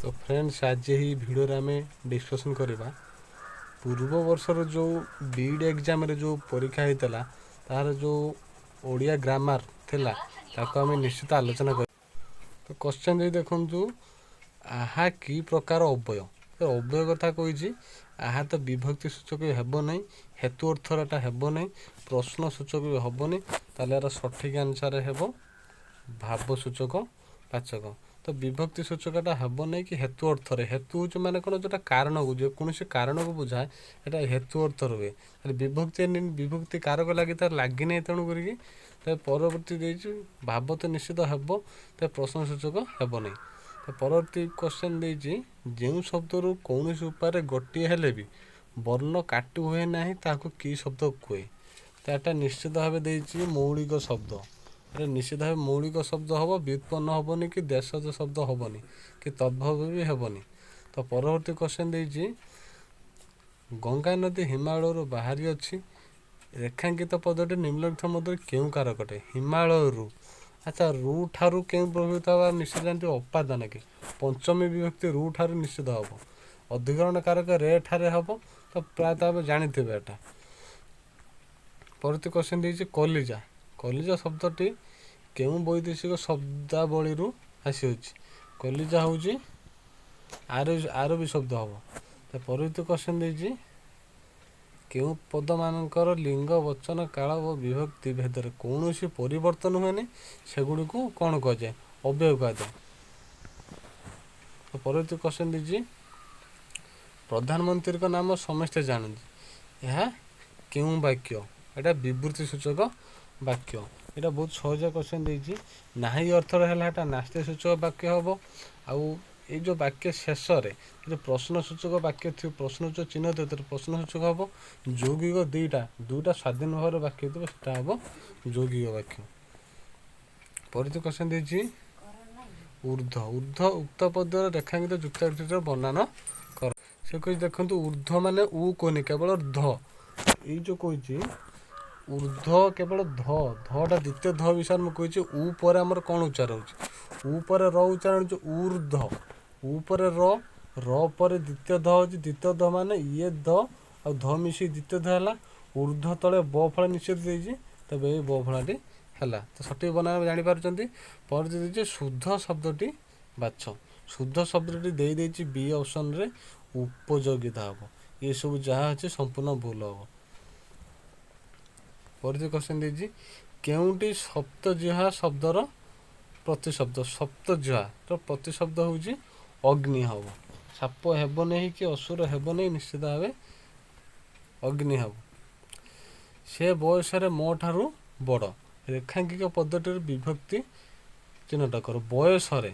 ତ ଫ୍ରେଣ୍ଡସ୍, ଆଜି ଏହି ଭିଡ଼ିଓରେ ଆମେ ଡିସ୍କସନ୍ କରିବା ପୂର୍ବ ବର୍ଷର ଯେଉଁ ବି ଇ ଡ଼ି ଏକ୍ଜାମ୍ରେ ଯେଉଁ ପରୀକ୍ଷା ହେଇଥିଲା, ତାହାର ଯେଉଁ ଓଡ଼ିଆ ଗ୍ରାମାର ଥିଲା, ତାକୁ ଆମେ ନିଶ୍ଚିତ ଆଲୋଚନା କରିବା। ତ କ୍ୱଶ୍ଚନ୍ ଦେଇ ଦେଖନ୍ତୁ, ଆହା କି ପ୍ରକାର ଅବ୍ୟୟ? ତ ଅବ୍ୟୟ କଥା କହିଛି। ଆହା ତ ବିଭକ୍ତି ସୂଚକ ବି ହେବ ନାହିଁ, ହେତୁ ଅର୍ଥରଟା ହେବ ନାହିଁ, ପ୍ରଶ୍ନ ସୂଚକ ବି ହେବନି। ତାହେଲେ ଏହାର ସଠିକ୍ ଆନ୍ସର୍ ହେବ ଭାବ ସୂଚକ ବାଚକ। ତ ବିଭକ୍ତି ସୂଚକଟା ହେବ ନାହିଁ କି ହେତୁ ଅର୍ଥରେ। ହେତୁ ହେଉଛି ମାନେ କ'ଣ? ଯେଉଁଟା କାରଣକୁ, ଯେକୌଣସି କାରଣକୁ ବୁଝାଏ, ଏଇଟା ହେତୁ ଅର୍ଥରେ ହୁଏ। ତାହେଲେ ବିଭକ୍ତି, ବିଭକ୍ତି କାରକ ଲାଗି ତାର ଲାଗିନାହିଁ। ତେଣୁ କରିକି ତ ପରବର୍ତ୍ତୀ ଦେଇଛି ଭାବ ତ ନିଶ୍ଚିତ ହେବ, ତ ପ୍ରଶ୍ନ ସୂଚକ ହେବ ନାହିଁ। ତ ପରବର୍ତ୍ତୀ କ୍ୱଶ୍ଚନ୍ ଦେଇଛି, ଯେଉଁ ଶବ୍ଦରୁ କୌଣସି ଉପାୟରେ ଗୋଟିଏ ହେଲେ ବି ବର୍ଣ୍ଣ କାଟି ହୁଏ ନାହିଁ, ତାହାକୁ କି ଶବ୍ଦ କୁହେ? ତ ଏଟା ନିଶ୍ଚିତ ଭାବେ ଦେଇଛି ମୌଳିକ ଶବ୍ଦ। ଏଟା ନିଶ୍ଚିତ ଭାବେ ମୌଳିକ ଶବ୍ଦ ହେବ, ବ୍ୟୁତ୍ପନ୍ନ ହେବନି କି ଦେଶଜ ଶବ୍ଦ ହେବନି କି ତଦ୍ଭବ ବି ହେବନି। ତ ପରବର୍ତ୍ତୀ କ୍ୱଶ୍ଚନ୍ ଦେଇଛି, ଗଙ୍ଗା ନଦୀ ହିମାଳୟରୁ ବାହାରି ଅଛି, ରେଖାଙ୍କିତ ପଦଟି ନିମ୍ନଲିଖିତ ମଧ୍ୟରୁ କେଉଁ କାରକ ଅଟେ? ହିମାଳୟରୁ, ଆଚ୍ଛା, ରୁ ଠାରୁ କେଉଁ ପ୍ରଭୃତ ହେବା ନିଶ୍ଚିତ ଜାଣିଥିବେ, ଅପାଦାନ କି ପଞ୍ଚମୀ ବିଭକ୍ତି ରୁ ଠାରୁ ନିଶ୍ଚିତ ହେବ। ଅଧିକରଣ କାରକ ରେ ଠାରେ ହେବ। ତ ପ୍ରାୟତଃ ଆମେ ଜାଣିଥିବେ ଏଟା। ପରବର୍ତ୍ତୀ କ୍ୱଶ୍ଚନ୍ ଦେଇଛି, କଲିଜା, କଲିଜା ଶବ୍ଦଟି କେଉଁ ବୈଦେଶିକ ଶବ୍ଦାବଳୀରୁ ଆସିଅଛି? କଲିଜା ହେଉଛି ଆରବୀ ଶବ୍ଦ ହେବ। ତ ପରବର୍ତ୍ତୀ କ୍ୱଶ୍ଚନ୍ ଦେଇଛି, କେଉଁ ପଦମାନଙ୍କର ଲିଙ୍ଗ, ବଚନ, କାଳ ଓ ବିଭକ୍ତି ଭେଦରେ କୌଣସି ପରିବର୍ତ୍ତନ ହୁଏନି, ସେଗୁଡ଼ିକୁ କ'ଣ କୁହାଯାଏ? ଅବ୍ୟୟ କୁହାଯାଏ। ତ ପରବର୍ତ୍ତୀ କ୍ୱଶ୍ଚନ୍ ଦେଇଛି, ପ୍ରଧାନମନ୍ତ୍ରୀଙ୍କ ନାମ ସମସ୍ତେ ଜାଣନ୍ତି, ଏହା କେଉଁ ବାକ୍ୟ? ଏଇଟା ବିବୃତ୍ତି ସୂଚକ ବାକ୍ୟ। ଏଇଟା ବହୁତ ସହଜ କ୍ୱଶ୍ଚନ୍ ଦେଇଛି। ନାହିଁ ଅର୍ଥର ହେଲା, ଏଟା ନାସ୍ତି ସୂଚକ ବାକ୍ୟ ହେବ। ଆଉ ଏଇ ଯେଉଁ ବାକ୍ୟ ଶେଷରେ ଯଦି ପ୍ରଶ୍ନ ସୂଚକ ବାକ୍ୟ ଥିବ, ପ୍ରଶ୍ନ ସୂଚକ ଚିହ୍ନ ଥିବ, ତାହେଲେ ପ୍ରଶ୍ନ ସୂଚକ ହେବ। ଯୌଗିକ ଦୁଇଟା ଦୁଇଟା ସ୍ୱାଧୀନ ଭାବରେ ବାକ୍ୟ ଥିବ, ସେଟା ହେବ ଯୌଗିକ ବାକ୍ୟ। ପରବର୍ତ୍ତୀ କ୍ୱଶ୍ଚନ୍ ଦେଇଛି, ଉର୍ଦ୍ଧ୍ୱ, ଉର୍ଦ୍ଧ୍ୱ ଉକ୍ତ ପଦ୍ୟର ରେଖାଙ୍କିତ ଯୁକ୍ତାକ୍ଷରର ବର୍ଣ୍ଣନା କର। ସେ କହିଛି ଦେଖନ୍ତୁ, ଉର୍ଦ୍ଧ୍ୱ ମାନେ ଉ କହୁନି, କେବଳ ଧ। ଏଇ ଯେଉଁ କହିଛି ଉର୍ଦ୍ଧ୍ୱ, କେବଳ ଧ, ଧଟା ଦ୍ୱିତୀୟ ଧ ବିଷୟରେ ମୁଁ କହିଛି। ଉ ପରେ ଆମର କ'ଣ ଉଚ୍ଚାର ହେଉଛି? ଉ ପରେ ର ଉଚ୍ଚାରଣ ହେଉଛି, ଉର୍ଦ୍ଧ୍ୱ। ଉ ପରେ ର, ର ପରେ ଦ୍ୱିତୀୟ ଧ ହେଉଛି। ଦ୍ୱିତୀୟ ଧ ମାନେ ଇଏ ଧ ଆଉ ଧ ମିଶିକି ଦ୍ୱିତୀୟ ଧ ହେଲା। ଉର୍ଦ୍ଧ୍ୱ ତଳେ ବ ଫଳ ନିଶ୍ଚିତ ଦେଇଛି, ତେବେ ଏଇ ବ ଫଳାଟି ହେଲା। ତ ସଠିକ୍ ବନାନ ଜାଣିପାରୁଛନ୍ତି। ପରେ ଦେଇଛି, ଶୁଦ୍ଧ ଶବ୍ଦଟି ବାଛ। ଶୁଦ୍ଧ ଶବ୍ଦଟି ଦେଇ ଦେଇଛି ବି ଅପସନରେ, ଉପଯୋଗିତା ହେବ। ଏସବୁ ଯାହା ଅଛି ସମ୍ପୂର୍ଣ୍ଣ ଭୁଲ ହେବ। ପରବର୍ତ୍ତୀ କ୍ୱଶ୍ଚନ୍ ଦେଇଛି, କେଉଁଟି ସପ୍ତଜିହ୍ୱା ଶବ୍ଦର ପ୍ରତିଶବ୍ଦ? ସପ୍ତଜିହ୍ୱାର ପ୍ରତିଶବ୍ଦ ହେଉଛି ଅଗ୍ନି ହେବ। ସାପ ହେବ ନାହିଁ କି ଅସୁର ହେବ ନାହିଁ, ନିଶ୍ଚିତ ଭାବେ ଅଗ୍ନି ହେବ। ସେ ବୟସରେ ମୋ ଠାରୁ ବଡ଼, ରେଖାଙ୍କିତ ପଦଟିର ବିଭକ୍ତି ଚିହ୍ନଟ କର। ବୟସରେ,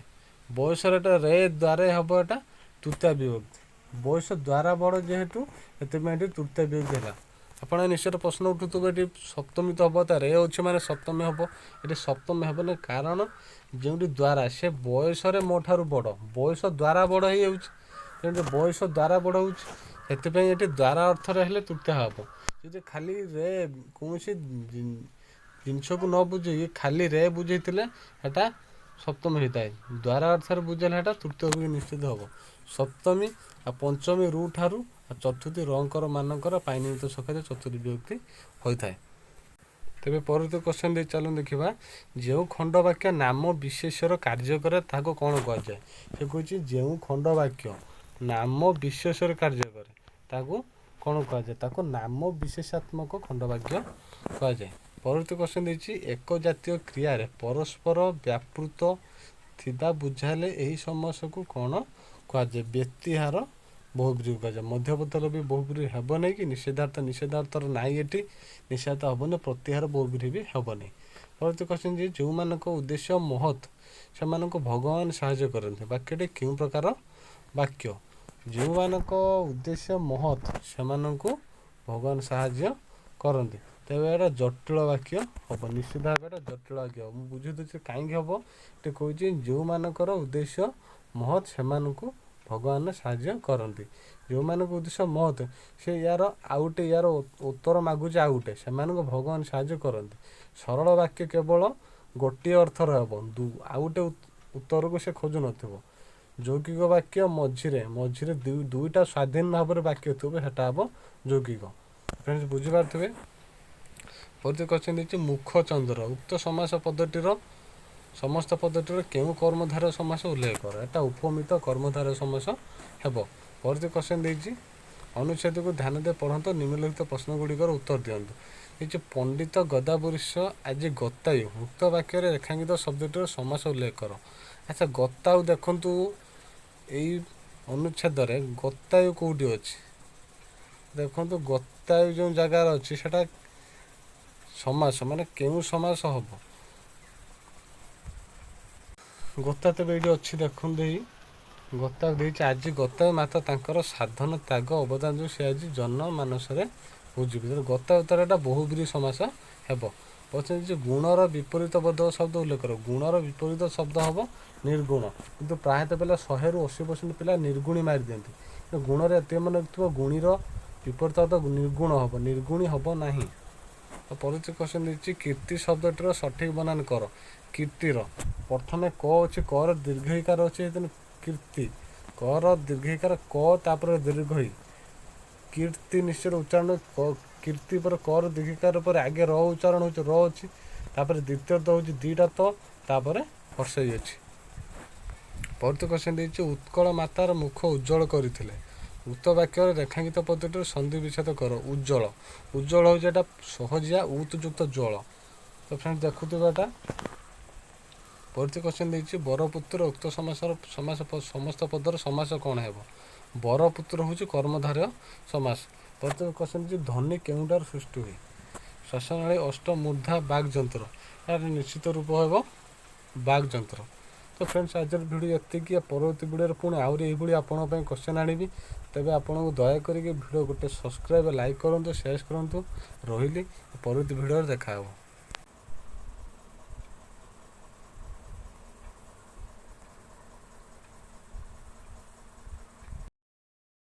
ବୟସରେ ଏଟା ରେ ଦ୍ୱାରେ ହେବ, ଏଟା ତୃତୀୟ ବିଭକ୍ତି। ବୟସ ଦ୍ୱାରା ବଡ଼ ଯେହେତୁ, ସେଥିପାଇଁ ଏଠି ତୃତୀୟ ବିଭକ୍ତି ହେଲା। ଆପଣ ନିଶ୍ଚିତ ପ୍ରଶ୍ନ ଉଠୁଥିବ, ଏଠି ସପ୍ତମୀ ତ ହେବ, ତା ରେ ଅଛି ମାନେ ସପ୍ତମୀ ହେବ। ଏଠି ସପ୍ତମୀ ହେବନି, କାରଣ ଯେଉଁଠି ଦ୍ୱାରା, ସେ ବୟସରେ ମୋ ଠାରୁ ବଡ଼, ବୟସ ଦ୍ୱାରା ବଡ଼ ହେଇଯାଉଛି। ତେଣୁ ବୟସ ଦ୍ୱାରା ବଡ଼ ହେଉଛି, ସେଥିପାଇଁ ଏଠି ଦ୍ୱାରା ଅର୍ଥରେ ହେଲେ ତୃତୀୟ ହେବ। ଯଦି ଖାଲି ରେ କୌଣସି ଜିନିଷକୁ ନ ବୁଝେଇକି ଖାଲି ରେ ବୁଝେଇଥିଲେ ସେଟା ସପ୍ତମୀ ହେଇଥାଏ। ଦ୍ୱାରା ଅର୍ଥରେ ବୁଝେଇଲେ ସେଟା ତୃତୀୟ ବି ନିଶ୍ଚିତ ହେବ। ସପ୍ତମୀ ଆଉ ପଞ୍ଚମୀ ରୁ ଠାରୁ, ଆଉ ଚତୁର୍ଥୀ ରଙ୍କର ମାନଙ୍କର ପାଇଁ ନିମିତ୍ତ ସକାଶେ ଚତୁର୍ଥୀ ବିଭକ୍ତି ହୋଇଥାଏ। ତେବେ ପରବର୍ତ୍ତୀ କ୍ୱଶ୍ଚନ୍ ଦେଇ ଚାଲନ୍ତୁ ଦେଖିବା, ଯେଉଁ ଖଣ୍ଡ ବାକ୍ୟ ନାମ ବିଶେଷ୍ୟର କାର୍ଯ୍ୟ କରେ, ତାହାକୁ କ'ଣ କୁହାଯାଏ? ସେ କହୁଛି, ଯେଉଁ ଖଣ୍ଡ ବାକ୍ୟ ନାମ ବିଶେଷ୍ୟର କାର୍ଯ୍ୟ କରେ, ତାକୁ କ'ଣ କୁହାଯାଏ? ତାକୁ ନାମ ବିଶେଷାତ୍ମକ ଖଣ୍ଡବାକ୍ୟ କୁହାଯାଏ। ପରବର୍ତ୍ତୀ କ୍ୱଶ୍ଚନ୍ ଦେଇଛି, ଏକ ଜାତୀୟ କ୍ରିୟାରେ ପରସ୍ପର ବ୍ୟାପୃତ ଥିବା ବୁଝାଇଲେ ଏହି ସମସ୍ୟାକୁ କ'ଣ କୁହାଯାଏ? ବ୍ୟତିହାର ବହୁବ୍ରୀହି କୁହାଯାଏ। ମଧ୍ୟପଦର ବି ବହୁବ୍ରୀହି ହେବ ନାହିଁ କି ନିଷେଧାର୍ଥ, ନିଷେଧାର୍ଥର ନାହିଁ ଏଠି, ନିଷେଧାର୍ଥ ହେବନି। ପ୍ରତିହାର ବହୁବ୍ରୀହି ବି ହେବନି। ପରବର୍ତ୍ତୀ କ୍ୱଶ୍ଚନ୍ ଯେ ଯେଉଁମାନଙ୍କ ଉଦ୍ଦେଶ୍ୟ ମହତ୍, ସେମାନଙ୍କୁ ଭଗବାନ ସାହାଯ୍ୟ କରନ୍ତି, ବାକ୍ୟଟି କେଉଁ ପ୍ରକାର ବାକ୍ୟ? ଯେଉଁମାନଙ୍କ ଉଦ୍ଦେଶ୍ୟ ମହତ୍, ସେମାନଙ୍କୁ ଭଗବାନ ସାହାଯ୍ୟ କରନ୍ତି, ତେବେ ଏଇଟା ଜଟିଳ ବାକ୍ୟ ହେବ। ନିଶ୍ଚିତ ଭାବେ ଏଇଟା ଜଟିଳ ବାକ୍ୟ ହେବ। ମୁଁ ବୁଝେଇ ଦେଉଛି କାହିଁକି ହେବ। ଏଠି କହୁଛି, ଯେଉଁମାନଙ୍କର ଉଦ୍ଦେଶ୍ୟ ମହତ୍, ସେମାନଙ୍କୁ ଭଗବାନ ସାହାଯ୍ୟ କରନ୍ତି। ଯେଉଁମାନଙ୍କ ଉଦ୍ଦେଶ୍ୟ ମହତ୍, ସେ ୟାର ଆଉ ଗୋଟେ, ୟାର ଉତ୍ତର ମାଗୁଛି ଆଉ ଗୋଟେ, ସେମାନଙ୍କୁ ଭଗବାନ ସାହାଯ୍ୟ କରନ୍ତି। ସରଳ ବାକ୍ୟ କେବଳ ଗୋଟିଏ ଅର୍ଥର ହେବ, ଆଉ ଗୋଟେ ଉତ୍ତରକୁ ସେ ଖୋଜୁନଥିବ। ଯୌଗିକ ବାକ୍ୟ ମଝିରେ ମଝିରେ ଦୁଇଟା ସ୍ୱାଧୀନ ଭାବରେ ବାକ୍ୟ ଥିବ, ସେଟା ହେବ ଯୌଗିକ। ଫ୍ରେଣ୍ଡସ୍, ବୁଝିପାରୁଥିବେ। ପରବର୍ତ୍ତୀ କ୍ୱେଶ୍ଚନ୍ ଦେଇଛି, ମୁଖଚନ୍ଦ୍ର ଉକ୍ତ ସମାସ ପଦଟିର ସମସ୍ତ ପଦଟିର କେଉଁ କର୍ମଧାରୟ ସମାସ ଉଲ୍ଲେଖ କର। ଏଟା ଉପମିତ କର୍ମଧାରୟ ସମାସ ହେବ। ପରବର୍ତ୍ତୀ କ୍ୱେଶ୍ଚନ୍ ଦେଇଛି, ଅନୁଚ୍ଛେଦକୁ ଧ୍ୟାନ ଦେଇ ପଢ଼ନ୍ତୁ, ନିମ୍ନଲିଖିତ ପ୍ରଶ୍ନ ଗୁଡ଼ିକର ଉତ୍ତର ଦିଅନ୍ତୁ। ଦେଇଛି, ପଣ୍ଡିତ ଗଦାବରୀଶ ଆଜି ଗତାୟୁ ଉକ୍ତ ବାକ୍ୟରେ ରେଖାଙ୍କିତ ଶବ୍ଦଟିର ସମାସ ଉଲ୍ଲେଖ କର। ଆଚ୍ଛା, ଗତାୟୁ ଦେଖନ୍ତୁ, ଏଇ ଅନୁଚ୍ଛେଦରେ ଗତାୟୁ କେଉଁଠି ଅଛି ଦେଖନ୍ତୁ। ଗତାୟୁ ଯେଉଁ ଜାଗାରେ ଅଛି, ସେଟା ସମାସ, ମାନେ କେଉଁ ସମାସ ହବ ଗତା? ତେବେ ଏଇଠି ଅଛି ଦେଖନ୍ତୁ, ଏଇ ଗତା ଦେଇଛି, ଆଜି ଗତାୟୁ ମାତା ତାଙ୍କର ସାଧନ, ତ୍ୟାଗ, ଅବଦାନ ଯୋଗୁଁ ସେ ଆଜି ଜନମାନସରେ ଉଜ୍ଜୀବିତ। ଗତା ଉତ୍ତର ଏଟା ବହୁବ୍ରୀହି ସମାସ ହେବ। ପଚାରିଛି, ଗୁଣର ବିପରୀତ ବୋଧକ ଶବ୍ଦ ଉଲ୍ଲେଖ କର। ଗୁଣର ବିପରୀତ ଶବ୍ଦ ହେବ ନିର୍ଗୁଣ। କିନ୍ତୁ ପ୍ରାୟତଃ ପିଲା 100ରୁ 80% ପିଲା ନିର୍ଗୁଣୀ ମାରି ଦିଅନ୍ତି। କିନ୍ତୁ ଗୁଣରେ ଏତିକି ମନେ ରଖିଥିବ, ଗୁଣୀର ବିପରୀତ ଅର୍ଥ ନିର୍ଗୁଣ ହେବ, ନିର୍ଗୁଣୀ ହେବ ନାହିଁ। ତ ପରବର୍ତ୍ତୀ କ୍ୱେଶ୍ଚନ୍ ଦେଇଛି, କୀର୍ତ୍ତି ଶବ୍ଦଟିର ସଠିକ ବନାନ କର। କୀର୍ତ୍ତିର ପ୍ରଥମେ କ ଅଛି, କର ଦୀର୍ଘଇକାର ଅଛି, ତେଣୁ କୀର୍ତ୍ତି କର ଦୀର୍ଘଇକାର କ, ତାପରେ ଦୀର୍ଘଇ କୀର୍ତ୍ତି ନିଶ୍ଚିତ ଉଚ୍ଚାରଣ। କୀର୍ତ୍ତି ପରେ କର ଦୀର୍ଘଇକାର ପରେ ଆଗେ ର ଉଚ୍ଚାରଣ ହେଉଛି, ର ଅଛି, ତାପରେ ଦ୍ୱିତୀୟ ତ ହେଉଛି ଦୁଇଟା ତ, ତାପରେ ହର୍ଷେଇ ଅଛି। ପରବର୍ତ୍ତୀ କ୍ୱେଶ୍ଚନ୍ ଦେଇଛି, ଉତ୍କଳ ମାତାର ମୁଖ ଉଜ୍ଜଳ କରିଥିଲେ ଉକ୍ତ ବାକ୍ୟରେ ରେଖାଙ୍କିତ ପଦଟିର ସନ୍ଧି ବିଚ୍ଛେଦ କର। ଉଜ୍ଜଳ, ଉଜ୍ଜଳ ହେଉଛି ଏଟା ସହଜିଆ ଉତ୍ ଯୁକ୍ତ ଜ୍ୱଳ। ତ ଫ୍ରେଣ୍ଡ, ଦେଖୁଥିବେ ଏଟା। ପରବର୍ତ୍ତୀ କ୍ୱେଶ୍ଚନ୍ ଦେଇଛି, ବରପୁତ୍ର ଉକ୍ତ ସମାସର ସମାସ ସମସ୍ତ ପଦର ସମାସ କ'ଣ ହେବ? ବରପୁତ୍ର ହେଉଛି କର୍ମଧାରୟ ସମାସ। ପରବର୍ତ୍ତୀ କ୍ୱେଶ୍ଚନ୍ ଦେଇଛି, ଧ୍ୱନି କେଉଁଠାରୁ ସୃଷ୍ଟି ହୁଏ? ଶ୍ୱାସନାଳୀ, ଅଷ୍ଟ, ମୂର୍ଦ୍ଧା, ବାକ୍ ଯନ୍ତ୍ର। ଏହାର ନିଶ୍ଚିତ ରୂପ ହେବ ବାକ୍ ଯନ୍ତ୍ର। ତ ଫ୍ରେଣ୍ଡସ୍, ଆଜିର ଭିଡ଼ିଓ ଏତିକି। ପରବର୍ତ୍ତୀ ଭିଡ଼ିଓରେ ପୁଣି ଆହୁରି ଏଇଭଳି ଆପଣଙ୍କ ପାଇଁ କ୍ୱେଶ୍ଚନ୍ ଆଣିବି। ତେବେ ଆପଣଙ୍କୁ ଦୟାକରିକି ଭିଡ଼ିଓ ଗୋଟେ ସବସ୍କ୍ରାଇବ୍, ଲାଇକ୍ କରନ୍ତୁ, ସେୟାର କରନ୍ତୁ। ରହିଲି, ପରବର୍ତ୍ତୀ ଭିଡ଼ିଓରେ ଦେଖା ହେବ।